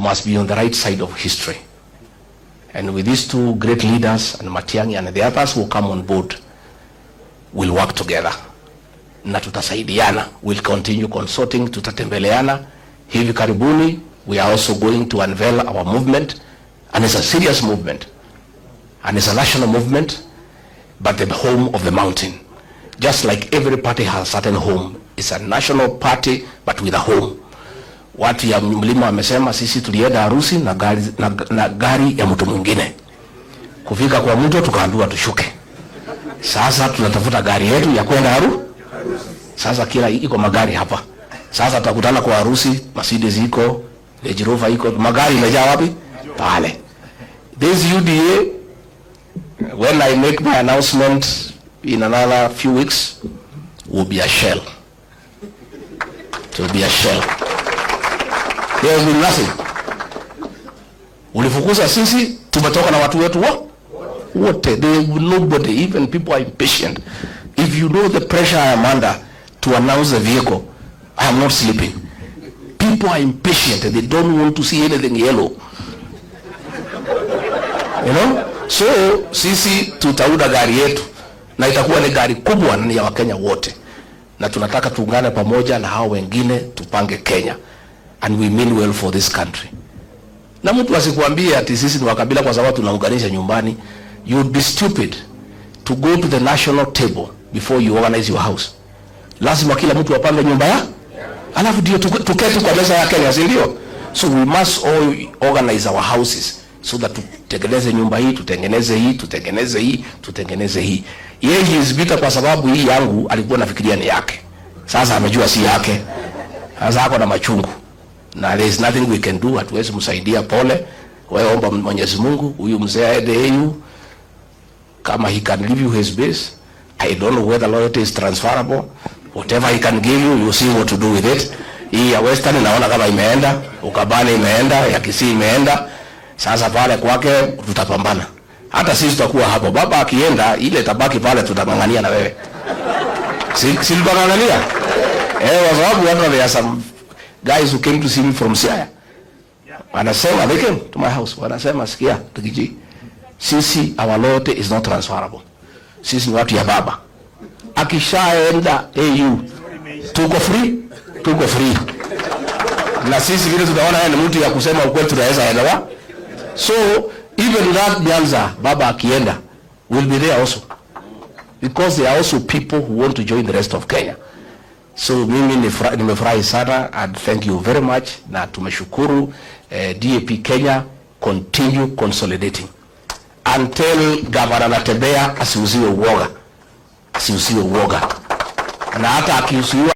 must be on the right side of history. And with these two great leaders and Matiang'i and the others who come on board, we'll work together na tutasaidiana. We'll continue consulting, tutatembeleana. Hivi karibuni we are also going to unveil our movement, and it's a serious movement and it's a national movement, but the home of the mountain. Just like every party has a certain home. It's a national party but with a home. Watu ya mlima wamesema sisi tulienda harusi na gari ya mtu mwingine. Kufika kwa mto tukaambiwa tushuke. Sasa tunatafuta gari yetu ya kwenda haru. Sasa kila iko magari hapa. Sasa tutakutana kwa harusi, Mercedes iko, Range Rover iko, magari imejaa wapi? Pale. This UDA, when I make my announcement in another few weeks, will be a shell. It will be a shell. There will be nothing. Ulifukuza sisi, tumetoka na watu wetu wote. There will nobody, even people are impatient. If you know the pressure I am under to announce the vehicle, I am not sleeping. People are impatient. They don't want to see anything yellow. You know? So sisi tutaunda gari yetu na itakuwa ni gari kubwa na ni ya Wakenya wote, na tunataka tuungane pamoja na hao wengine tupange Kenya, and we mean well for this country. Na mtu asikuambie ati sisi ni wakabila kwa sababu tunaunganisha nyumbani. You would be stupid to go to the national table before you organize your house. Lazima kila mtu apange nyumba ya alafu ndio tuketi kwa meza ya Kenya, si ndio? So we must all organize our houses so that tutengeneze nyumba hii, tutengeneze hii, tutengeneze hii, tutengeneze hii. Yeye is bitter kwa sababu hii yangu alikuwa nafikiria ni yake. Sasa amejua si yake. Sasa ako na machungu. Na there is nothing we can do, hatuwezi msaidia. Pole. Wewe omba Mwenyezi Mungu huyu mzee aende AU kama he can leave you his base. I don't know whether loyalty is transferable. Whatever he can give you, you see what to do with it. Hii ya Western naona kama imeenda, Ukabani imeenda, ya Kisii imeenda. Sasa pale kwake tutapambana. Hata sisi tutakuwa hapo. Baba akienda, ile tabaki pale tutang'ang'ania na wewe. Si tutang'ang'ania? Eh, kwa sababu hata there are some guys who came to see me from Siaya. Wanasema, they came to my house. Wanasema, "Sikia, Riggy G, sisi our loyalty is not transferable. Sisi ni watu ya baba. Akishaenda AU tuko free, tuko free. Na sisi vile tunaona yeye ni mtu ya kusema ukweli, tunaweza elewa. So even that Nyanza, baba akienda, will be there also because there are also people who want to join the rest of Kenya." So mimi nimefurahi sana and thank you very much, na tumeshukuru. DAP Kenya continue consolidating until Governor Natembeya asiuziwe uoga, asiuziwe uoga, na hata akiuziwa